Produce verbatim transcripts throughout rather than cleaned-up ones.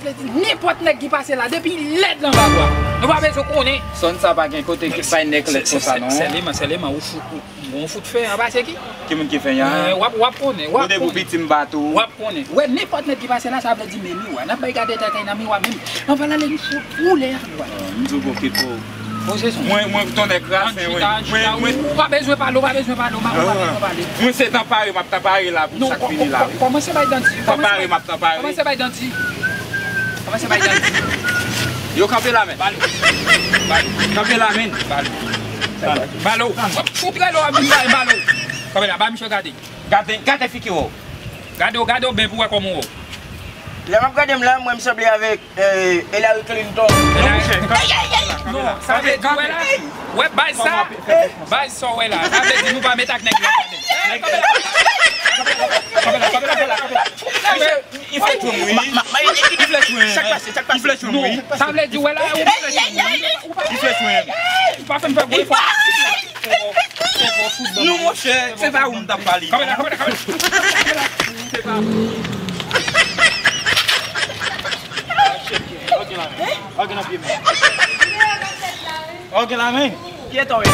Nenpòt nèg ki pase la, depi lèd nan bagwa, nou pa bezwen konnen. Zòn sa pa gen kote ki bay nèg lèd konsa, non. Sèlman, sèlman, ou fout, ou, ou fout fè an pase ki? Ki moun ki fè an? W ap, w ap konnen, w ap konnen. Ou depi piti m bat ou. W ap konnen. Wè, nenpòt nèg ki pase la, sa vle di men miwa. N ap bay gade tèt nan miwa menm. Anvan l ale, nou fout woule ak miwa. M di w pou kit pou. Mwen, mwen, tonnè krasen, wi. Mwen, mwen, ou pa bezwen pale, ou pa bezwen pale, ou pa, ou pa bezwen pale. Mwen se tanpare, m ap tanpare la pou sa k fini la, wi. Kòmanse bay danti. Tanpare, m ap tanpare. Kòmanse bay danti. Kòmanse bay danti. Yo, kanpe la, men. Balo. Balo. Kanpe la, men. Balo. Balo. Ou trè lò, ap vin bay balo. Kanpe la, ba misye gade. Gade, gade figi w. Gade w, gade w byen pou wè kòman w. Lè m ap gade m la, mwen m sanble avèk Eh, Hillary Clinton. Non, monchè, kanpe la, kanpe la. Non, sa vle di, wè la, wè baz sa, baz sa w wè la, sa vle di nou pa met ak nèg yo. Kanpe la, kanpe la, kanpe la, kanpe la. Li fè tchoum, wi. Li fè tchoum. Sa k pase, sa k pase? Li fè tchoum, wi. Sa vle di, wè la, ou fè tchoum. Li fè tchoum. Ou pa fè m fè gwo efò. Non, monchè, se pa ou m t ap pale. Kanpe la, kanpe la, kanpe la. Se pa ou. Ok, la men. Ok, la men. Kiyès ou ye?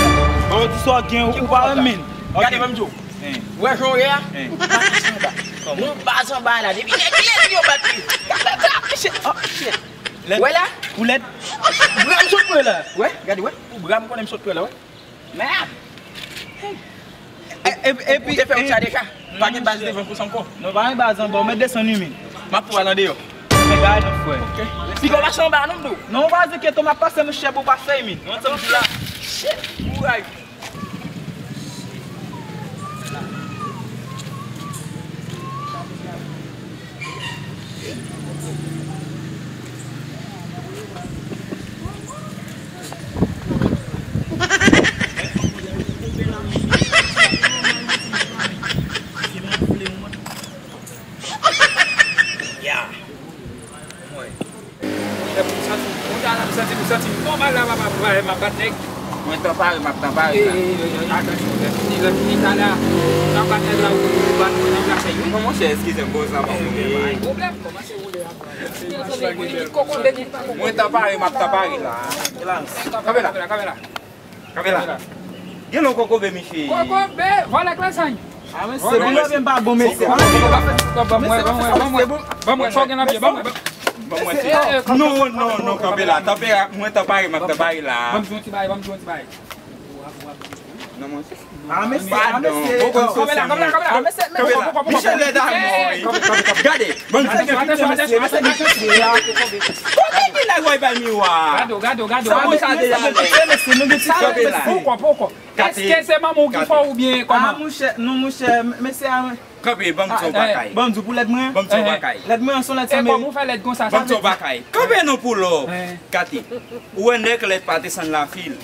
Bon, di sa w gen, ou pa wè m, men. Ok. Gade, ban m di w. Hein. Ou wè jan w ye a? Hein. Ou pa ansanm ba. Kòman? Ou baz anba la. Depi nèg lèd yo bat li. Gade la, misye. Oh, shit. Lèd. Wè la? Ou lèd? Bra m sot pran la. Wè, gade, wè. Ou bra m konnen m sot pran la, wè. Mèd! E, e, epi, ou te fè yon sa deja? Pa gen baz devan pou sa ankò. Non, pa gen baz anba, ou mèt desann wi, men. M ap pran w al andeyò. Men gade non, frè. Ok. Piga w pase anba non, m di w. Non, ou pa enkyete w, m ap pase, monchè, pou w pase, men. Ou antann di la. Shit, kouray. Ya. Mwen. Monchè, pou m santi m kontan la, m santi, m santi m nòmal la, papa, m pa, m ap bat nèg. Mwen tanpare, m ap tanpare la. E, e, e, e, atansyon, lè fini, lè fini talè a, m ap bat nèg la, ou, ou bat mwen nan plas li, wi. Non, monchè, eskize m, poz la, pa gen pwoblèm, kòmanse woule a. Mwen tanpare, m ap tanpare la. Kanpe la. Kanpe la. Kanpe la. Gen lòt kokobe, misye. Kokobe, vòlè klasay. Ah, men se bon, men pa bon, men se bon. Ban mwen, ban mwen, ban mwen, ban mwen, sa w gen nan pye, ban mwen. Ban mwen, se, non, non, non, kanpe la. Tanpere, mwen tanpare, m ap tanpare la. Ban m di yon ti bagay, ban m di yon ti bagay. Non, mwen. Ah, men se, ah, men se, kanpe la, kanpe la, kanpe la. Ah, men se, men se, Michel lè damò, wi. Gade, ban m di. Atansyon, atansyon, atansyon, atansyon. Kote ki nèg w ap bay miwa? Gade w, gade w, gade w. Sa bon, sa deja lè. Kanpe la. Poko, poko. Èske se manman w ki fè w oubyen kòman? Ah, monchè, non, monchè, mesye a, kanpe, ban m di w bagay. Ban m di w pou lèd mwen. Ban m di w bagay. Lèd mwen an se yon lèd san merit. E kòman w fè lèd konsa? Ban m di w bagay. Kanpe non pou lò. Kate. Ou wè nèg lèd pa desann lafil.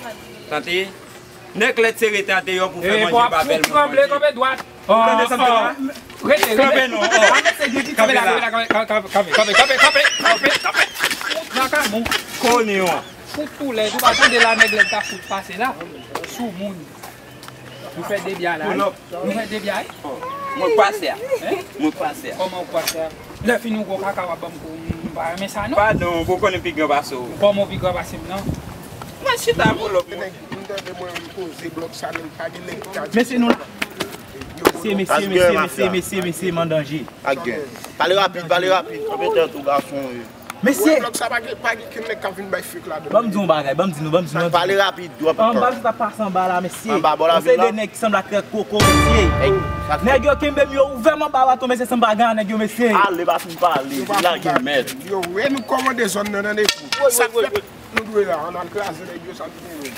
Tande? Nèg lèd se rete andeyò pou fè manje ba bèl moun manje. Ou tande sa m di la? Rete, rete. Kanpe non. Kanpe la, kanpe la, kanpe, kanpe, kanpe, kanpe, kanpe, kanpe. Fout nan kamon. Konnen w. Fout tou lèd, ou pa tande la nèg lèd ta fout pase la. Sou moun. Nou fè debya la, wi. Nou fè debya, wi. Mwen pase a. Mwen pase a. Kòman ou pase a? Lè fini ou gwo kaka w ap ban m kou, m pa renmen sa, non. Padon, ou konnen pi gran pase w. Kòman ou pi gran pase m, non? Mwen chita pou lòt moun. Nèg, m tande mwen, m poze blòk sa, men pa gen nèg ki ka di. Mesye, nou la. Se mesye, mesye, mesye, mesye, mesye, m an danje. Ak gen. Pale rapid, pale rapid. Kanpe tèt ou, gason, wi. Mesye! Wè blòk sa pa gen, pa gen kenn nèg k ap vin bay fake ladan. Ban m di yon bagay, ban m di nou, ban m di nou. Pale rapid, dwòp ankò. Anba, sa t ap pase anba la, mesye. Anba bò lavil la. Yon seri de nèg ki sanble ak tèt koko, mesye. Nèg yo kenbe m, yo ouvè m anba baton, mesye, san m pa gen nèg yo, mesye. Ale, pa fin pale, di lage mèt. Yo, e nou kòmande zòn nan, tande. Sa k fèt, nou dwe la, ann al kraze nèg yo, sa nou dwe.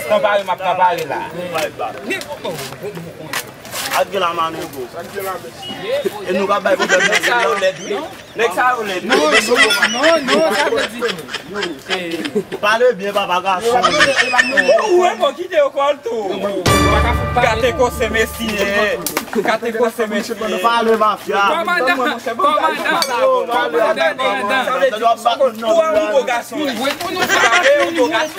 Tanpare, m ap tanpare la. Ak gen la manego. E nou ka bay pwoblèm nan vil la. Nèg sa yo lèd. Non, non, non, non, sa vle di. Pale byen, papa gason. Ou, ou, ou, kite yo kòl tou. Gate kose mesye. Gate kose mesye. Pale mafya. Kòmandan, kòmandan, kòmandan, kòmandan. Ou an gwo gason. Ou an gwo gason.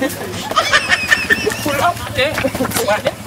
Pull up, eh, what?